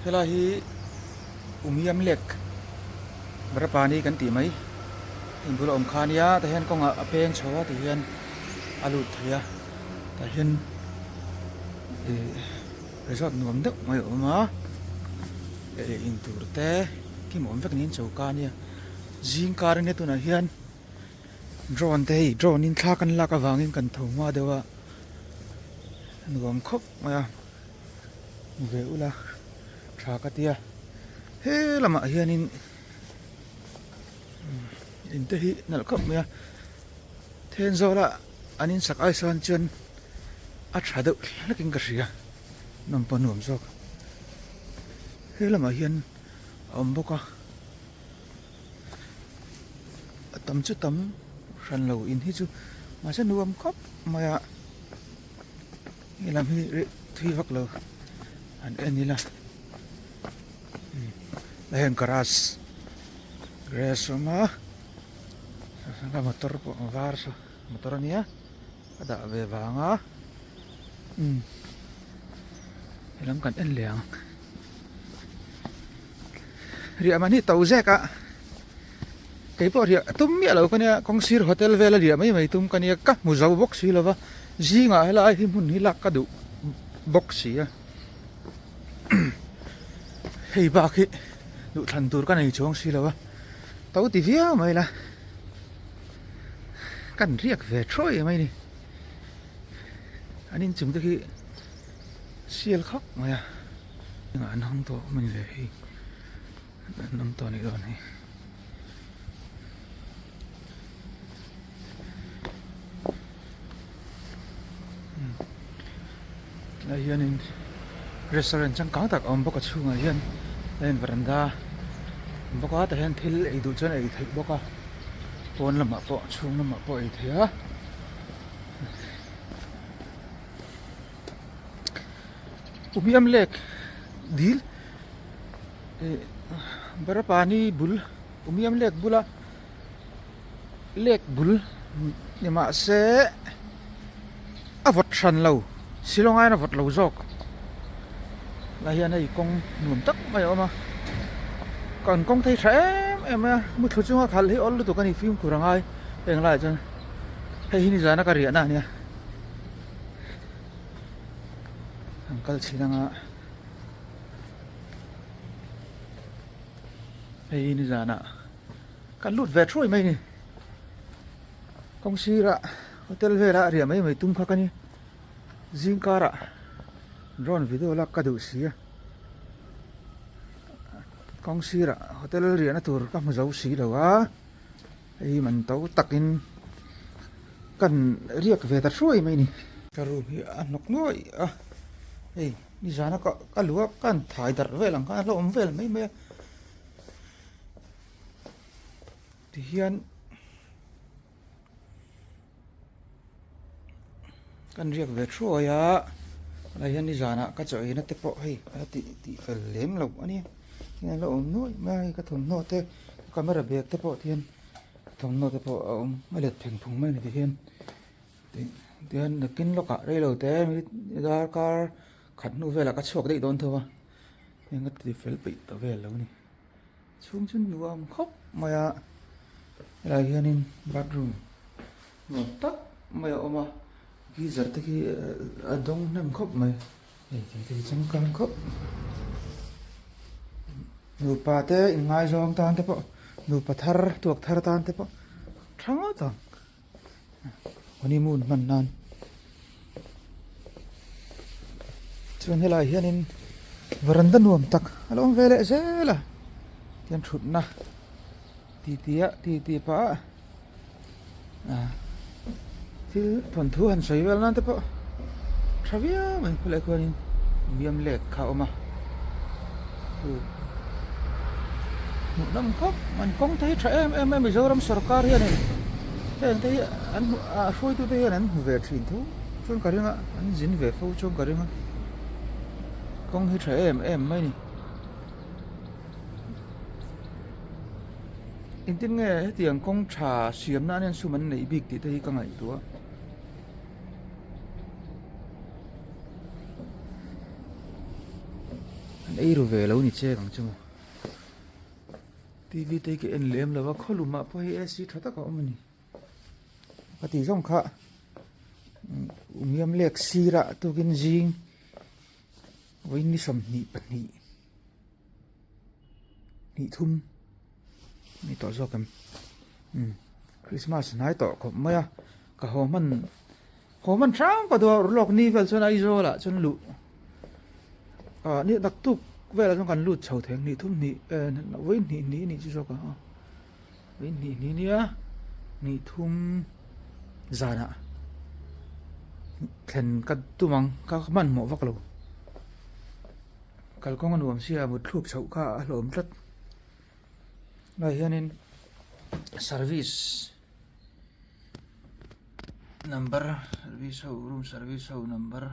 Helai hi Umiam Lake Barapani kan tih mai in bula awm kha a nia tah hian kawngah a peng chho a tihian a lut thei a tah hian ih resort nuam deuh mai a awm a ih in tur te kim awm vek niin choka a nia zing kar ania tunah hian drone te hei drone in thla kan lak avangin kan tho hma deuh a nuam khawp mai a. Hmu ve ula tha ka tia he lamah hianin in te hi nalh khawp mai a Thenzawl a an in sak ai sawn chuan a tha deuh hlekin ka hria nawm pawh nuam zawk he lamah hian a awm bawk a a tam chu tam hran lo in hi chu mahse nuam khawp mai a. He lam hi rih thui vak lo han en ila a heng garage garage a awm a a motor pawh a var saw motor ania a dah ve vang a umm he lam kan en leh ang riah mahni to zek a keipawh riah tum miah lo ka nia kawng sir hotel vel a riah mai mai tum ka nia ka hmu zo bawk si lova zingah helai hi hmun hi lak ka duh bawk si a hei bak hi duhthlan tur ka nei chuang si lova to ti viau mai la kan riak ve thuai mai a ni an inchung te khi sial khawp mai a an hawng tawh a ni le hei. An awm tawh anih dawn hi. Tlai hianin restaurant changkang tak a awm bawk a chhungah hian a in veranda a awm bawk a tah hian thil ei duh chuan ei theih bawk a pawn lamah pawh chhung lamah pawh ei theih a. Umiam lake dil. Ih Barapani bul Umiam lake bula lake bul ni mahse a vawt hran lo Shillong aiin a vawt lo zawk lai hian hei kawng nuam tak mai a awm a kan kawng thei tha em em mai a muthlu chunga khalh hi awl lutuk a ni fimkhur a ngai heng laiah chuan hei hi nizana ka riahna a nia an kal chhin anga. Hei nizanah kan lut ve thuai mai a ni kawng sirah hotel velah riah mai mai tum kha ka ni zing karah drone video lak ka duh si a kawng sirah hotel riahna tur ka hmu zo si lo a hei man to takin kan riak ve ta thuai mai a ni ka room hi a hnawk nuai a hei. Nizana ka ka lu a ka han thai darh vel ang khan a hlauhawm vel mai mai a tihian kan riak ve thuai a tunah hian nizanah ka chaw eina te pawh hei a tih tih fel lem loh a nia heng a la awm nuai mai a hei ka thawmhnaw te camera bag te pawh tihian thawmhnaw te pawh a awm a let pheng phung mai a ni tihian. Tihian nakin lawkah rei lo te darkar khat hnu velah ka chhuak daih dawn tho a heng ka ti fel peih ta vel lo a ni chhung chu nuam khawp mai a helaiah hianin bathroom nuam tak mai a awm a geyser te khi a dawng hnem khawp mai hei thil te hi changkang khawp nupa te inngaizawng tan te pawh nupa thar tuak thar tan te pawh tha ngawt ang. Honeymoon hman nan chuan helaiah hianin veranda nuam tak a lo awm ve leh zel a tihian thutna titi a titi pah a ah thil thawnthu han sawi vel nan te pawh tha viau mai khawlai khuanin biam lek kha a awm a. Hmuh nawm khawp an kawng te hi tha em em a Mizoram sorkar hianin heng te hi an hmu ah hruaitu te hian an hmu ve thin tho chuan ka ring a an zin ve fo chuan ka ring a kawng hi tha em em mai a ni engtin nge hetiang kawng tha siam nan hian sum an neih bik tih te hi ka ngaihtuah. An ei ru ve lo ni che ang chu maw. TV te hi ka en lem lo a, khaw lumah pawh hei AC tha tak a awm a ni. Ka tih zawng kha umiam lek sirah tukin zing vawiin ni 22 hnih thum ni tawh zawk em umm Christmas hnai tawh khawp mai a ka haw hman haw hman hrang ka duh a urlawk ni vel chuan Aizawl ah chuan luh ah ni naktuk velah chuan kan lut chho thei ang hnih thum hnih eh vawiin hnih hnih a nih chu zawk a vawiin hnih hnih nia hnih thum zanah thlen ka tum ang ka hmanhmawh vak lo. Kalkawng a nuam sia mut thluk chhoh kha a hlawm tlat. Lai hianin service number service ho room service ho number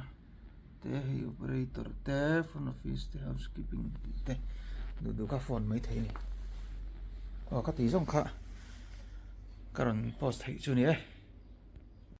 te hei operator te front office te housekeeping tih te duh duh kha phone mai thei a ni. Aw ka tih zawng kha ka rawn post theih chu a ni e.